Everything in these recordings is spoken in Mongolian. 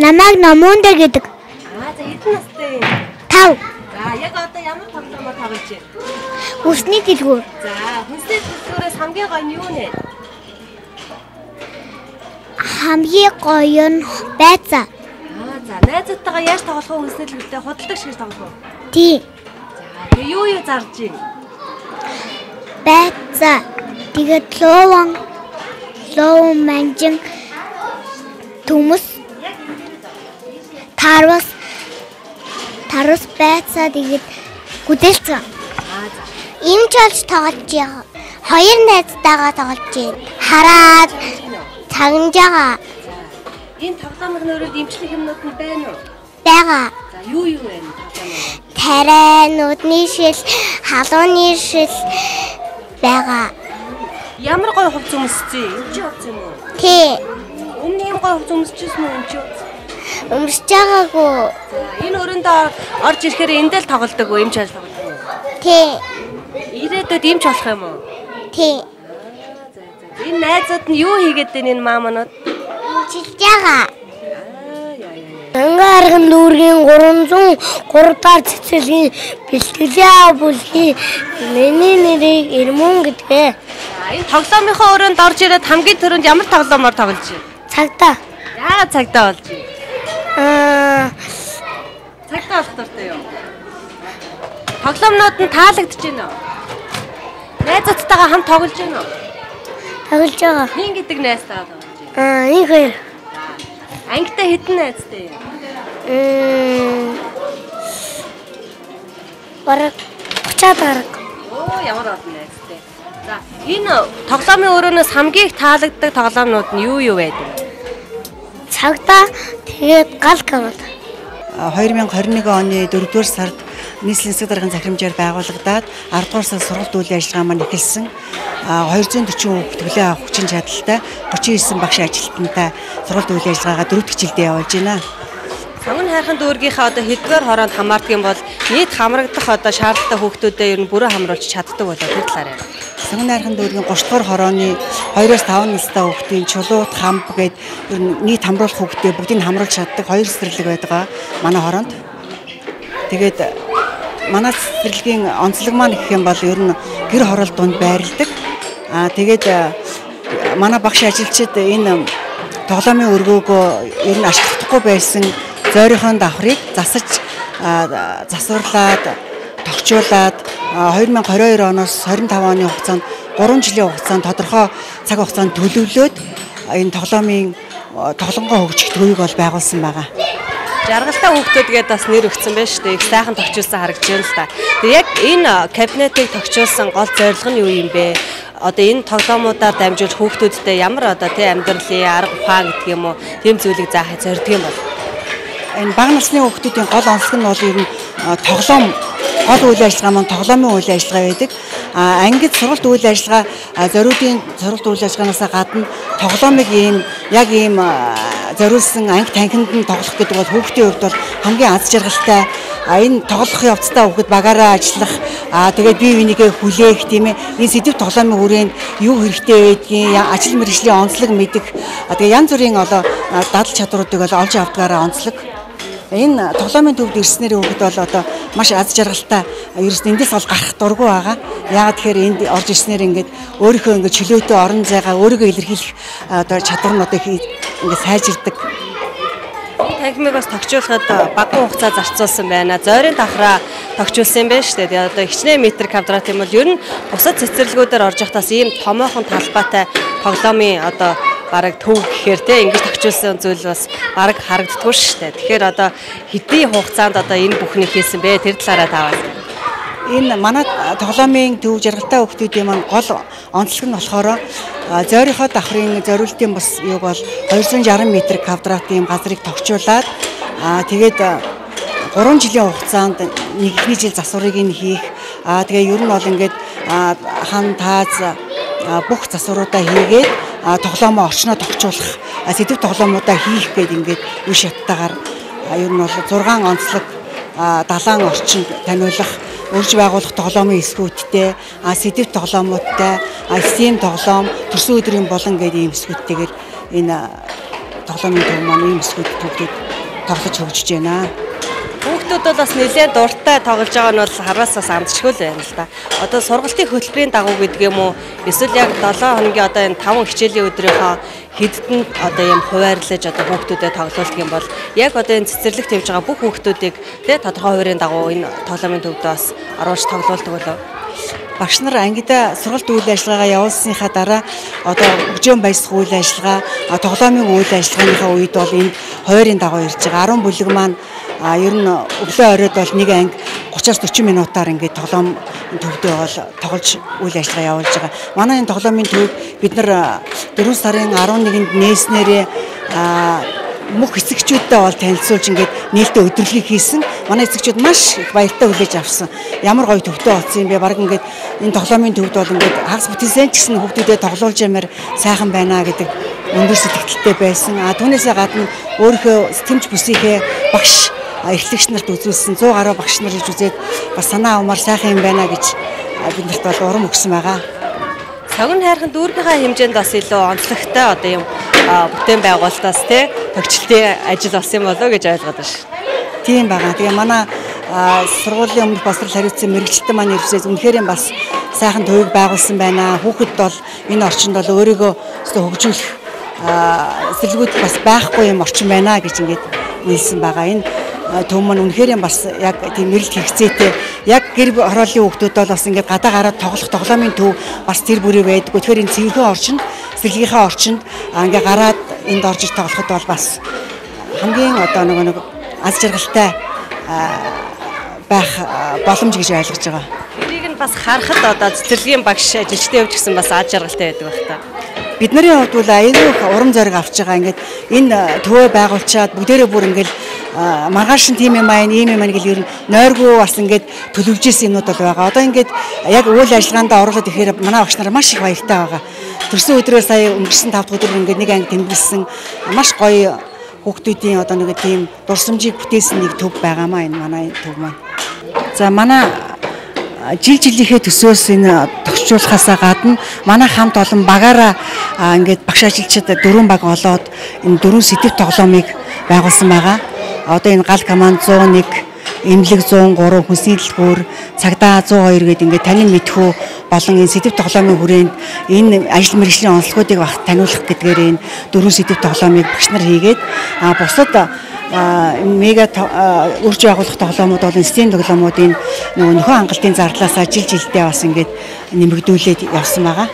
Намайг Номуунда гэдэг. Аа, за, хэдэн настай юм? 5. За, яг одоо ямар тоглоомоор тоглож байна? Хүнсний дэлгүүр. За, хүнсний дэлгүүрээс хамгийн гоё нь юу нэ? Хамгийн гоё нь байцаа. Аа, за, найзуудтайгаа яаж тоглох вэ хүнсний дэлгүүртээ? Худалдаг шиг тоглох уу? Тийм. За, тэгээ юу юу зарж байна? Байцаа. Тэгээд лууван манжин төмөс тарвас байцаа, тэгээд гүдэлцэн. Аа, за. Эмч болж тоглож байгаа. Хоёр найзтайгаа тоглож байна. Хараад цагнаж байгаа. За. Энэ тоглоомын өрөөд эмчлэх юмнууд нь байна уу? Байгаа. За, юу юу байна тоглоомоор? Тариа, нүдний шил, халууны шил байгаа. Ямар гоё хувц өмссөн? Эмчийн хувц юм уу? Тий. Өмнө ийм гоё хувц өмсчихсэн үү эмчийн хувц? Өмсөж байгаагүй. За, энэ өрөөндөө орж ирэхээр эндээ л тоглодог уу? Эмч болж тоглодог уу? Тий. Ирээдүйд эмч болох юм уу? Тий. За, за. Энэ найзууд нь юу хийгээд байна энэ мааманууд? Эмчилж байгаа. Аа, яа яа. Ангаа арган дүүргийн 303 дахь цэцэрлэгийн бэлтгэлийн бүлгийн миний нэрийг Эрмүн гэдэг. За, энэ тоглоомынхоо өрөөнд орж ирээд хамгийн түрүүнд ямар тоглоомоор тоглож байна? Цагдаа. Яагаад цагдаа болж байна? Аа, Цагдаа болох дуртай юу? Тоглоомнууд нь таалагдж байна уу? Найзуудтайгаа хамт тоглож байна уу? Тоглож байгаа. Хин гэдэг найзтайгаа тоглож байна? Аа, нэг хоёр. Ангитай хэдэн найзтай юм? Бараг 30 гараг. Оо, ямар олон найзтай. За, энэ тоглоомын өрөөнөөс хамгийн их таалагддаг тоглоомнууд нь юу юу байдаг? Цагдаа, тэгээд гал гавал. 2021 оны 4-р сард нийслэлийн засаг даргын захирамжаар байгуулагдаад 10-р сар сургалт үйл ажиллагаа маань эхэлсэн. 240 хүүхд төлөө авах хүчин чадалтай 39 багш ажилтнтай сургалт үйл ажиллагаагаа 4 дахь жилдээ явуулж байна. Сонгон хайрхан дүүргийнхээ одоо хэддүгээр хороонд хамаардаг юм бол нийт хамрагдах одоо шаардлагатай хүүхдүүдэд ер нь бүрэн хамруулж чаддаг болоо тэр талаар яриа. Сонгон хайрхан дүүргийн 3 дугаар хорооны 2-5 настай хүүхдийн чулуут хамб гээд ер нь нийт хамруулах хүүхдээ бүгдийг хамруулж чаддаг 2 цэцэрлэг байдаг манай хороонд. Тэгээд манай цэцэрлэгийн онцлог маань гэх юм бол ер нь гэр хороол дунд байрладаг. Аа, тэгээд манай багш ажилчид энэ тоглоомын өргөөгөө ер нь ашиглахгүй байсан зойрынхон давхрыг засаж засварлаад тогтчуулаад 2022 оноос 25 оны хугацаанд 3 жилийн хугацаанд тодорхой цаг хугацаанд төлөвлөөд энэ тоглоомын тоглонгоо хөгжих төвийг бол байгуулсан байгаа. Жаргалтай хүүхдүүд гээд бас нэр өгсөн байж шүү дээ. Их сайхан тохиолсон харагдаж байна л да. Тэгээ яг энэ кабинетыг тохиолсон гол зорилго нь юу юм бэ? Одоо энэ тоглоомуудаар дамжуулж хүүхдүүдтэй ямар одоо тий амьдралын арга ухаан гэдэг юм уу, тийм зүйлийг заах зорддог юм бол? Энэ бага насны хүүхдүүдийн гол онцлог нь бол ер нь тоглоом, гол үйл ажиллагаа маань тоглоомын үйл ажиллагаа байдаг. Ангид сургалт үйл ажиллагаа, зориудын сургалт үйл ажиллагаанаас гадна тоглоомыг ийм яг ийм зориулсан анги танхимд нь тоглох гэдэг бол хүүхдийн хувьд бол хамгийн аз жаргалтай. Энэ тоглох явцдаа хүүхэд багаараа ажиллах, тэгээд бие бинийгээ хүлээх, тийм ээ, энэ сэдв тоглоомын хүрээнд юу хэрэгтэй байдгийг, ажил мэргэжлийн онцлог мэдэх, тэгээд янз бүрийн одоо дадал чадруудыг бол олж авдгаараа онцлог. Энэ тоглоомын төвд ирснээр хүүхэд бол одоо маш аз жаргалтай, ерөөс нь эндээс бол гарах дургүй байгаа. Яагаад тэгэхээр энд орж ирснээр ингээд өөрийнхөө ингээд чөлөөтэй орон зайгаа өөрийгөө илэрхийлэх одоо чадвар нь одоо ингээд сайжирдаг. Танхимыг бас тохиолдоход багахан хугацаа зарцуулсан байна. Зойрын давхраа тохиолсон юм байна шүү дээ. Тэгээ одоо хичнээн метр квадрат юм бол ер нь бусад цэцэрлэгүүдээр орж явахдаас ийм томоохон талбайтай тоглоомын одоо бараг төв гэхээр те ингэж тохиолсон зүйл бас бараг харагддаггүй шүү дээ. Тэгэхээр одоо хэдийн хугацаанд одоо энэ бүхнийг хийсэн бэ? Тэр талаараа таавал. Энэ манай тоглоомын төв жаргалтай хүүхдүүдийн маань гол онцлог нь болохоор зойрынхоо давхрын зориултын бас юг бол 260 метр квадратын газрыг тохиолдуулаад, тэгээд 3 жилийн хугацаанд нэг эхний жил засварыг нь хийх, тэгээ ер нь бол ингээд хан тааз бүх засваруудаа хийгээд тоглоомоо орчноо тохиолдох, сэдв тоглоомуудаа хийх гээд ингээд үе шаттайгаар ер нь бол 6 онцлог далайн орчинд таниулах, урьж байгуулах тоглоомын эсгүүдтэй, сэдв тоглоомуудтай, STEAM тоглоом, төрсөн өдрийн болон гэдэг ийм эсгүүдтэйгээр энэ тоглоомын төв маань ийм эсгүүд хүүхдүүд тоглож хөгжиж байна. Хүүхдүүд бол бас нэлээд дуртай тоглож байгаа нь бол хараас бас амтчгүй л байна л да. Одоо сургалтын хөтөлбөрийн дагуу гэдэг юм уу? Эсвэл яг 7 хоногийн одоо энэ 5 хичээлийн өдрийнхөө хэддэнд одоо ийм хуваарлаж одоо хүүхдүүдэд тоглуулдаг юм бол яг одоо энэ цэцэрлэгт явж байгаа бүх хүүхдүүдийг тэ тодорхой хуваарийн дагуу энэ тоглоомын төвдөө бас оруулж тоглуулдаг болов. Багш нар ангидаа сургалт үйл ажиллагаагаа явуулсныхаа дараа одоо хөгжөөн баясах үйл ажиллагаа, тоглоомын үйл ажиллагааныхаа үед бол энд хуваарийн дагуу ирж байгаа. 10 бүлэг маань ер нь өглөө оройд бол нэг анги 30-аас 40 минутаар ингээд тоглоом төвдөө бол тоглож үйл ажиллагаа явуулж байгаа. Манай энэ тоглоомын төв бид нар 4 сарын 11-нд нээснээрээ мөх эцэгчүүдтэй бол танилцуулж ингээд нээлттэй өдөрлөгийг хийсэн. Манай эцэгчүүд маш их баяртай хүлээж авсан. Ямар гоё төвтэй болсон юм бэ? Бараг ингээд энэ тоглоомын төвд бол ингээд хагас бүтэнсэн ч гэсэн хүүхдүүдэд тоглуулж ямаар сайхан байна гэдэг өндөр сэтгэлтэй байсан. А түүнээсээ гадна өөрийнхөө сэтгэмж бүсийнхээ багш эрхлэгч нарт үзүүлсэн 100 гаруй багш нар гэж үзээд бас санаа авмаар сайхан юм байна гэж биднэрт бол урам өгсөн байгаа. Согн хайрхан дүүргийнхаа хэмжээнд бас илүү онцлогтой одоо юм бүтээн байгуулалтаас тий төгчлөлтийн ажил болсон юм болоо гэж ойлгоод байна шүү. Тийм байгаа. Тэгээ манай сургуулийн өмнөх боловсрол хариуцсан мэргэжилтэн маань ирсээс үнэхээр бас сайхан төвийг байгуулсан байна. Хүүхэд бол энэ орчинд бол өөрийгөө хөгжүүлэх сэлгүүд бас байхгүй юм орчин байна гэж ингээд нийлсэн байгаа. Энэ төв маань үнэхээр бас яг тийм мэрэлт хэрэгцээтэй яг гэр хорооллын хүүхдүүд бол бас ингээд гадаа гараад тоглох тоглоомын төв бас тэр бүрий байдаг. Тэгэхээр энэ цэвэрхэн орчинд, сэргэлгийнхаа орчинд ингээд гараад энд орж ир тоглоход бол бас хамгийн одоо нөгөө нэг аз жаргалтай байх боломж гэж ойлгож байгаа. Тэрийг нь бас харахад одоо цэцэрлэгийн багш ажилчтай явж гисэн бас аз жаргалтай байдаг байх та. Бидний хувьд бол аюул их урам зориг авч байгаа. Ингээд энэ төвөө байгуулчаад бүгдээрээ бүр ингээд маргааш нь тийм юм аа, ийм юм аа гэл ер нь нойргүй бас ингээд төлөвлөж исэн юмнууд бол байгаа. Одоо ингээд яг үйл ажиллагаанд оруулаад ирэхээр манай багш нар маш их баяртай байгаа. Төрсөн өдрөө сая өнгөрсөн 5 дахь өдөр ингээд нэг анги тэмдэглэсэн маш гоё хүүхдүүдийн одоо нэг тийм дурсамжийг бүтээсэн нэг төв байгаамаа энэ манай төв маань. За манай жил жилийнхээ төсөөс энэ тогтчуулахаасаа гадна манай хамт олон багаараа ингээд багш ажилчид 4 баг олоод энэ 4 сэдэв тоглоомыг байгуулсан байгаа. Одоо энэ гал команд 101, эмнэлэг 103, хүнсний дэлгүүр, цагдаа 102 гээд ингээд танин мэдхүү болон энэ сэдэв тоглоомын хүрээнд энэ ажил мэргэжлийн онцлогуудыг баг таниулах гэдгээр энэ 4 сэдэв тоглоомыг багш нар хийгээд бусад мега үрж байгуулах тоглоомууд бол STEM тоглоомуудын нөгөө нөхөн хангалтын зардлаасаа жил жилдээ бас ингээд нэмэгдүүлээд явсан байгаа.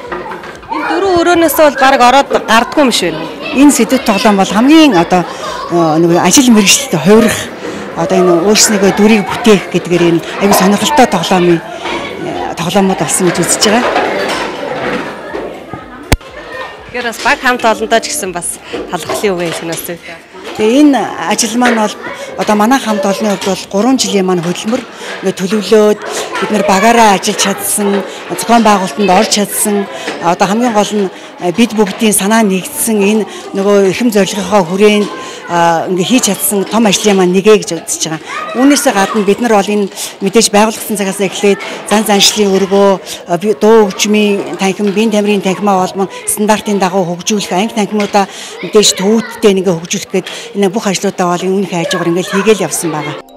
Энэ дөрвөн өрөөнөөс бол баг ороод гардггүй юм шиг байна. Энэ сэдэв тоглоом бол хамгийн одоо нөгөө ажил мэргэжилтэд хувирах одоо энэ өөрснийгөө дүрийг бүтээх гэдгээр энэ аюу сонирхолтой тоглоомын тоглоомууд болсон гэж үзэж байгаа. Тэгэхээр бас баг хамт олондоо ч гэсэн бас талархлын үг хэлэх нь бас зүйтэй. Тэгээ энэ ажил маань бол одоо манай хамт олонны хувьд бол 3 жилийн маань хөдөлмөр ингээд төлөвлөөд бид нэр багаараа ажиллаж чадсан, зохион байгуулалтанд орж чадсан, одоо хамгийн гол нь бид бүгдийн санаа нэгдсэн энэ нөгөө эрхэм зорилгынхоо хүрээнд ингээд хийж чадсан том ажлын маань нэгэ гэж үзэж байгаа. Үүнээсээ гадна бид нар бол энэ мэдээж байгуулагдсан цагаас эхлээд зан заншлын өргөө, дуу хөгжмийн танхим, биеийн тамирын танхимаа болмон стандартын дагуу хөгжүүлэх, анги танхимуудаа мэдээж төвүүдтэй ингээд хөгжүүлэх гээд энэ бүх ажлуудаа бол үүнийхээ хажуугаар ингээд хийгээл явсан байгаа.